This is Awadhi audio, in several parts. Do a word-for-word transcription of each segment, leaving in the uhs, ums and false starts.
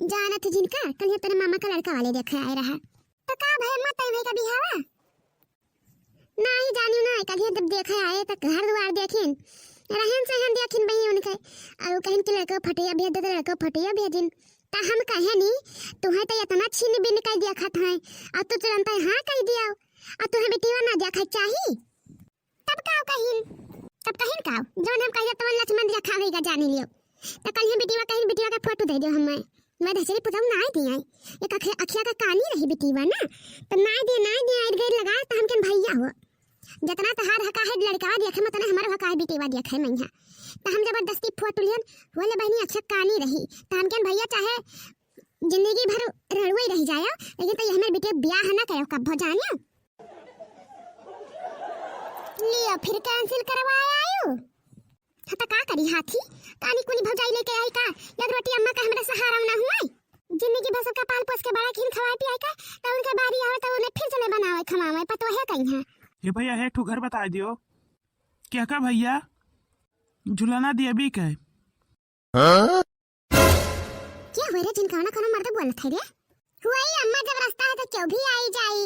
जानत ही जिनका, कल ये तोरे मामा का लड़का वाले देखे आए रहा। तो का भय अम्मा, तय भाई का बिहावा? नाही जानियो ना, कल ये जब देखे आए तो घर दुआर देखिन, रहन सहन देखिन बही उनके। और कहिन कि लड़का फटिया भेज दे, तो लड़का फटिया भेजिन। त हम कहे नी, तुहे तो इतना छिन बिन कह दिया खत है, और तू तुरंत हाँ कह दिया, और तुहे बेटीवा ना देखा चाही। तब का कहिन? तब कहिन का? जौन हम कहिए तवन लक्ष्मण रखा होइगा, जानी लियो। त कल हम बिटिया कहिन, बिटिया के फोटो दे दियो हमें। मैं दसरी पुतऊ नाय दिए। एक अखिया, अखिया का कानी रही बिटिया ना। त नाय दे, नाय दे, आइर गइर लगा, त हम केन भैया हो। जतना तहार हका है लड़का देखे में, तने हमार हका है बिटिया देखे में यहाँ। त हम जबरदस्ती फोटो लियन, बोले बहनी अखिया कानी रही। त हम केन भैया चाहे जिंदगी भर रड़ुए रह जायो, लेकिन त ये हमार बिटिया ब्याह ना करो कब्बो जानियो। लियो, फिर cancel करवाए आयो। हाँ, त का करी हाथी? कानी कुनी भौजाई लेके आई का? या रोटी अम्मा का हमरा सहारा ना हुआ? जिंदगी भर सबका पाल पोस के बड़ा किन खवाए पियाए का, त उनके बारी आवे त उन्हें फिर से ले बनावे खवावे, पतोहे कहीं है। हे भैया, हे ठू घर बताए दियो। क्या का भैया? झुलाना दिया भी का? हाँ? क्या हुए रे, जिनका ना कोनो मर्द बोलत है रे? हुआ ही अम्मा, जब रास्ता है तो क्यों भी आई जाई।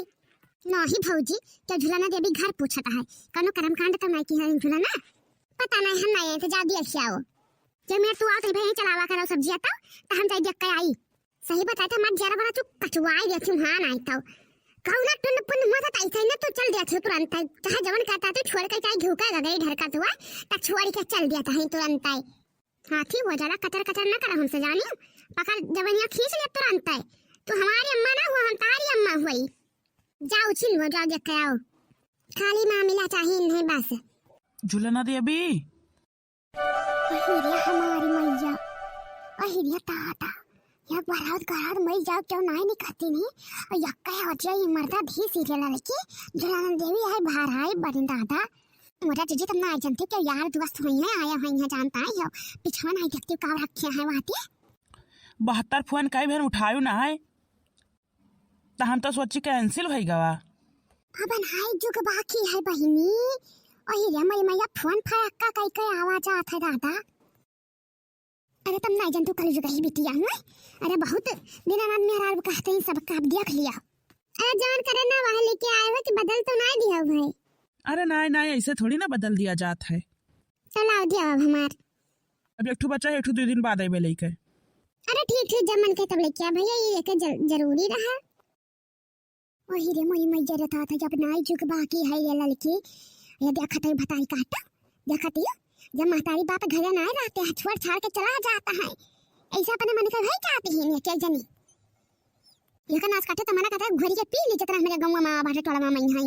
नाही भौजी, क्या झुलाना देवी घर पूछत है? कोनो कर्म कांड तो नहीं की है झुलाना? पता नहीं, हम नहीं आए थे, जा दिया खियाओ। जब मेरे तू आओ तो भाई चलावा करो सब्जियां तो, तो हम जाई देख के आई। सही बताए तो हमार जरा बड़ा तू कचुआई दे तू, हाँ नहीं तो। कौना टुन पुन मत आई थे ना, तू चल दिया तू तुरंत, चाहे जवन कहता तू छोड़ के, चाहे घूका गई घर का तू, तो छोड़ के चल दिया था तुरंत। हाथी हो जाला, कचर कचर न करा हमसे जानी। पकड़ जबनिया खींच ले तुरंत। तू हमारी अम्मा ना हुआ, हम तारी अम्मा हुई। जा उछिल हो, जा देख के आओ। खाली मामिला चाहिए नहीं बस। झुलना दे अभी। अहिरिया हमारी मैया, अहिरिया दादा, या बरात गरात मई जाओ क्यों नाई निकलती नहीं। और यक्का है वजिया ये मर्दा धी सीरियल लड़की, झुलना देवी है बाहर आई बड़ी दादा। मोरा जीजी, तुम ना जनती के यार दोस्त होई हैं, आया होई हैं, जानता है यो। पिछवा नहीं देखती का रखे हैं वहाँ पे। बहत्तर फोन कई बेर उठायो ना है, त हम तो सोची cancel होई गवा। अब नाई जुग बाकी है बहिनी। ओही रे मई मैया, फोन फड़क्का कई के आवाज आत है दादा। अरे तुम नाई जन तू कलयुग ही बिटिया हुआ। अरे बहुत दिन बाद मेहरारू कहते ही सब काम देख लिया। अरे जवन करे ना वह लेके आए हो कि बदल तो नाई दिया भाई। अरे नाई नाई, ऐसे थोड़ी ना बदल दिया जात है। चलाओ दिया अब हमार। अब एक ठो बच्चा है, एक ठो दो दिन बाद आइबे लेके। अरे ठीक ठीक, जब मन के तब लेके आ भैया, ये एक जर-, जरूरी रहा। वही रे मोई मैया रे था, था जब नाई जुग बाकी है ये लड़की। ये देखत है बताई काटा, देखत है जब महतारी बाप घरे नाई रहते हैं, छोड़ छाड़ के चला जाता है। ऐसा अपने मन के भाई चाहती है ये क्या जनी। ये का नास काटे तमना कहता है घोरी के पी ली जितना हमारे गाँव में बाटे टोला में है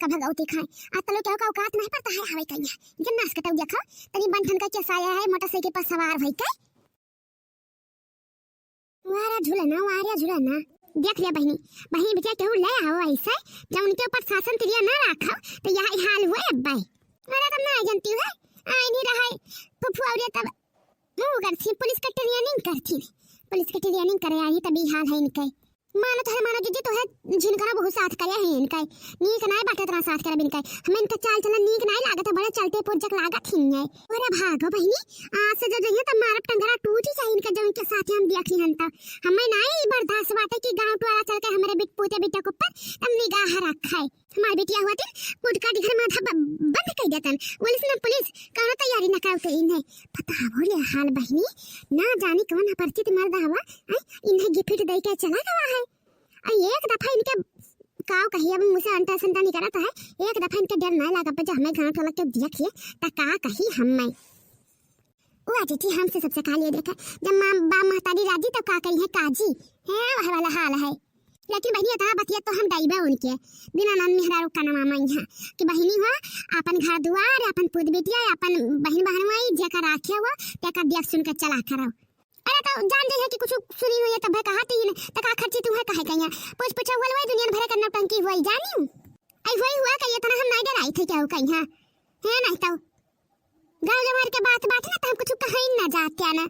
का भगवती खाए। आज तलो क्या का औकात नहीं पड़ता है हवे कहीं। ये नास काटे देखो तनी बन ठन का कैसा आया है मोटरसाइकिल पर सवार भाई के। वारा झूलना, वारा झूलना। देख लिया बहिनी, बहिनी बिटिया केहू ले आओ ऐसे, जब उनके ऊपर शासन तिरिया ना रखो, तो यही हाल हुए अब्बा। अरे तब ना जनती हुए, आई नहीं रहा है, फुफू और ये तब वो करती, पुलिस का ट्रेनिंग करती, पुलिस का ट्रेनिंग करे आई, तभी हाल है इनके। मानो तो है, मानो जीजी तो है, जिनका ना बहुत साथ करे हैं इनका, नीक नाय बाटे इतना साथ करे बिनका, हमें इनका चाल चलन नीक नाय लागत है, बड़े चलते पुरजक लागत ही है। अरे भागो बहिनी, आज से जब जइहे तब मारब टंगरा टूट ही जाए इनका, जब इनके साथ हम देखी हन तब। हमें नाय ई बर्दाश्त बाटे कि गाँव टोला चल के हमरे बिट पूते बिटे के ऊपर तब निगाह रखा है। हमार बिटिया हुआ थे, कुटका के घर माथा ब-, बंद कर देतन। पुलिस न पुलिस, कौनो तैयारी न करते इन्हें। पता हो ले हाल बहिनी, ना जानी कौन अपरिचित मर्द हवा, हैं, इन्हें गिफ्ट दे के चला गवा है। आ एक दफा इनके काव कही, अब मुझसे अंटा संटा नहीं करता है, एक दफा इनके डर ना लगा, जब हमें गांव टोला के देख लिए, त का कही हमें। ओ जीजी, हमसे सबसे कहा लिए देखा, जब माँ, बाप महतारी राजी तब का कही है काजी, है वह वाला हाल है। लेकिन बहिनी, इतना बतिया तो हम डाइबे उनके, बिना नाम मेहरारू का नाम मामा यहाँ, कि बहिनी हो, अपन घर दुआर, अपन पूत बिटिया, अपन बहिन बहन हुआ, जेकर राखे हुआ, तेकर देख सुन के चला करो। अरे तो जान जाइए कि कुछ सुनी हुई है तब कहा तीन, त का खर्ची तुम्हें कहे कहीं, पूछ पूछा हुआ वही दुनिया भर का नौटंकी हुआ ही जानी। आई हुआ ही हुआ कहीं, इतना हम नहीं डराई थे क्या हो कहीं, हाँ? है नहीं तो। गाँव जवार के बात बात ना, तो हम कुछ कहीं ना जाते ना।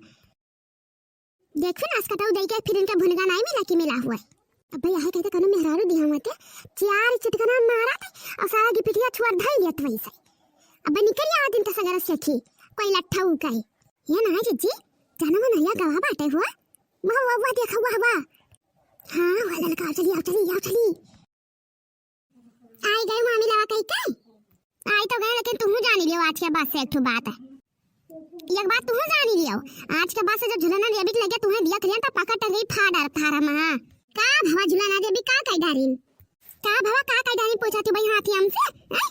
देखो ना, आज कटाऊ दई के फिर इनका भुनगा नाई मिला कि मिला हुआ है। अब भैया है कहते कनो मेहरारू दिया हुआ थे, चार चिटकना मारा थे और सारा की पिटिया छुआर धई लिया वही से। अब निकल आवा दिन का सगरा सखी, कोई लट्ठा उका है। ये ना है जीजी, जानो वो नया गवा बाटे हुआ। वाह, वाह, वाह, देखा, वाह, वाह। हाँ, वाह, ललका, चली, आओ, चली, आओ, चली। आई गए मामी लवा कही के? आई तो गए, लेकिन तुहू जानी लियो आज के बाद से एक ठो बात है। एक बात तुहू जानी लियो, आज के बाद से जब झुलना देवी के लगे तुहे दिया करियन तो पकड़ टंगई फाड़ डार फाड़ हम, हाँ। का भवा झुलना देवी का कह डारिन? का भवा का कह डारिन पूछा तू भाई हाथी हमसे, हैं?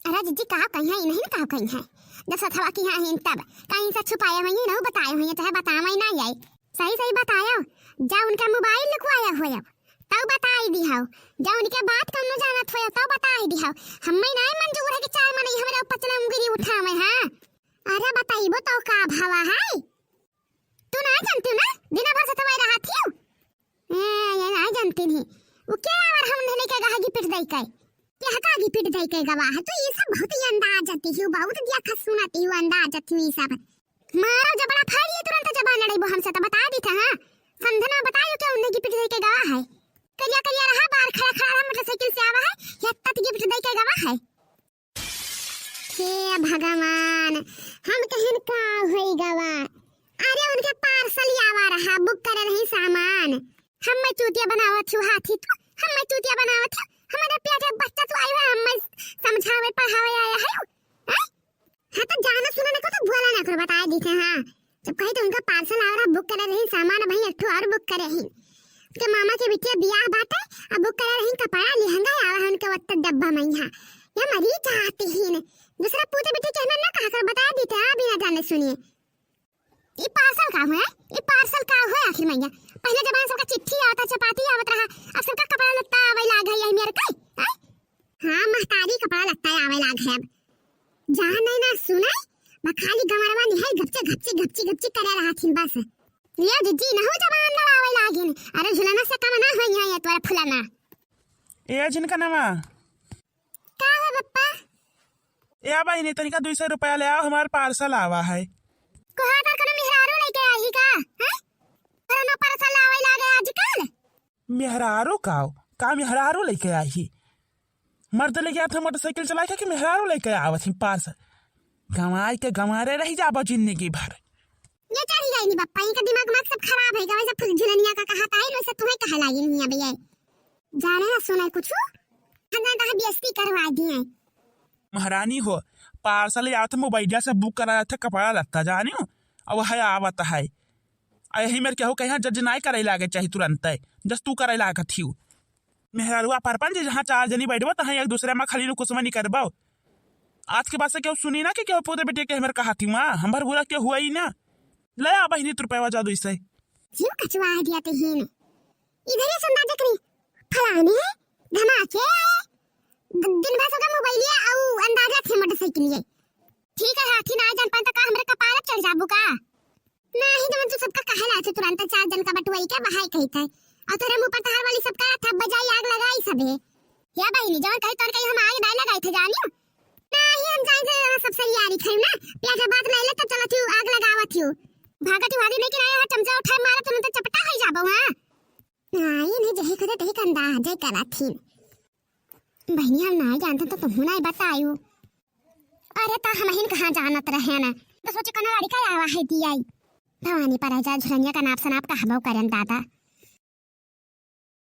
अरे जिज्जी, का कही है, इन्हीं का कही है। जब सथवा की हैं तब कहीं से छुपाए हुए हैं, ना बताए हुए हैं, चाहे बतावे ना आए। सही सही बतायो, जा उनका मोबाइल लुकवाया होयो, तब बताई दिहाओ। जा उनके बात कौनो जानत होयो, तब बताई दिहाओ। हमें नहीं मंजूर है कि चार मनई हमारे ऊपर चला उंगली उठावे, हाँ। अरे बताइबो तो का भवा है? तू ना जानती ना, दिन भर सथवा रहा थी। ए, ये ना जानती नहीं। वो के आवर हम उन्हें लेके गहा गिपिट दई के। के हका गिपिट दई के गवा है। तू ये सब बहुत ही अंदाज आती है, बहुत दिया खसुनाती हूँ, अंदाज आती हूँ ये सब। मारो जबड़ा फाड़िए तुरंत जबान लड़ाई वो हमसे तो बता दी था, हाँ। समझना बतायो क्या उन्हें गिपिट दई के गवा है। करिया करिया रहा बाहर खड़ा खड़ा रहा मोटरसाइकिल से आवा है, या तत गिफ्ट दई के गवा है। हे भगवान, हम कहन का होई गवा? अरे उनके पार्सल आवा रहा, बुक करे रही सामान। हम्मे चूतिया बनावत हूँ हाथी तू, हम्मे चूतिया बनावत हूँ। हमारे प्यारे बच्चा तू आई हुआ, हम्मे समझावे पढ़ावे आया है, हैं? हाँ तो जाना सुना ना को तो बोला ना करो, बताए दी थे, हाँ। जब कही तो उनका पार्सल आवा रहा, बुक करे रही सामान, वहीं एक ठो और बुक करे ही। उसके मामा के बिटिया बियाह बाटे, अब बुक करे रही कपड़ा, लहंगा आवा है उनके वत्ता डब्बा में यहाँ। ये मरी जाती ही ने। दूसरा पूते बिटिया के हमें ना कहा कर, बताए दी थे, हाँ, बिना जाने सुनिए। ई पार्सल का हुआ है? ई पार्सल का हुआ आखिर मैया? पहले जमाना सबका चिट्ठी आवत रहा, चपाती आवत रहा, अब सबका कपड़ा लत्ता आवे लाग है यही मेरे के, हैं? हाँ, महतारी कपड़ा लत्ता आवे लाग है अब। जहाँ नहीं ना सुने, बा खाली गंवरवा निहाई गपचे, गपची, गपची, गपची करे रहा थी बस। लियो जिज्जी, नहु जबान लड़ावे लागिन। अरे झुलना से कम ना होई है ये तोरा फुलना। ए जिनका नामा? का है बप्पा? ए बहिनी, तनिका दुई सौ रुपया ले आओ, हमार पार्सल आवा है। कोहा पर कोनो मेहरारू लेके आई का? हैं? कोनो पार्सल आवे लागे आजकल? मेहरारू का? का मेहरारू लेके आई? मर्द लेके आते मोटरसाइकिल चला के कि मेहरारू लेके आवत ही पार्सल? गंवाई के गंवारे रह जाबो जिंदगी भर। ये चढ़ी गई नी बप्पा, इनका दिमाग माग सब खराब है, वैसे फुल झुलनिया का कहा था, वैसे तुम्हें कहा लागी नहीं अभी ये। जाने ना सुने कुछ, हम जाने तो बेइज्जती करवा दिए। महारानी हो, पार्सल आवत मोबाइलिया से बुक करा जात है कपड़ा लत्ता, जानियो, अब है आवत है। आ यही मेरे केहू कहीं जज नाई करे लागे चाही तुरंत, जस तू करे लागत हियो। मेहरारुआ परपन जे जहाँ चार जनी बैठबो, तहाँ एक दूसरे में खाली नुकुसमनी करबो। आज के बाद से केहू सुनी ना कि केहू पूते बेटे के हमर कहा थी माँ, हमर बुरा केहू हुआ ही ना। ले आ बहिनी, तू रुपया जादू इसे। जीव कचवा है दिया ते हीन। इधर ही सुंदर देख रही, फलाने, धमाके, द-, दिन भर सबका मोबाइलिया आउ अंदाजा थे मोटरसाइकिलिया। ठीक है, हाथी ना जान पान तो का हमरे कपार चढ़ जाबू का? नाही, जवन तू सबका कहे ला, तू तुरंत चार जन का बटुआई के बहाई कही थे। और तोरे मुंह पर तहार वाली सबका था, बजाई आग लगाई सबे। या बहिनी, जवन कही तोर कही हम आग नहीं लगाई थे, जानियो? नाही, हम जाई थे, जरा सब सरियारी खाई ना, प्यार के बात नहीं ले, तब चलो थी आग लगावत थी। भागत ही भागी नहीं कि नहीं, चमचा उठाए मारा, तुरंत चपटा हो जाबो, हाँ? नाही, नहीं, जही खुदे तही कंदा, जय करा थी। बहिनी, हम नाही जानते तो तुहू नाही बतायू। अरे, त हमहिन कहाँ जानत रहे न? त सोचे कौनो लड़का आवा है दियाई। भवानी पर जा झुलनिया का नाप सनाप कहबो करन दादा।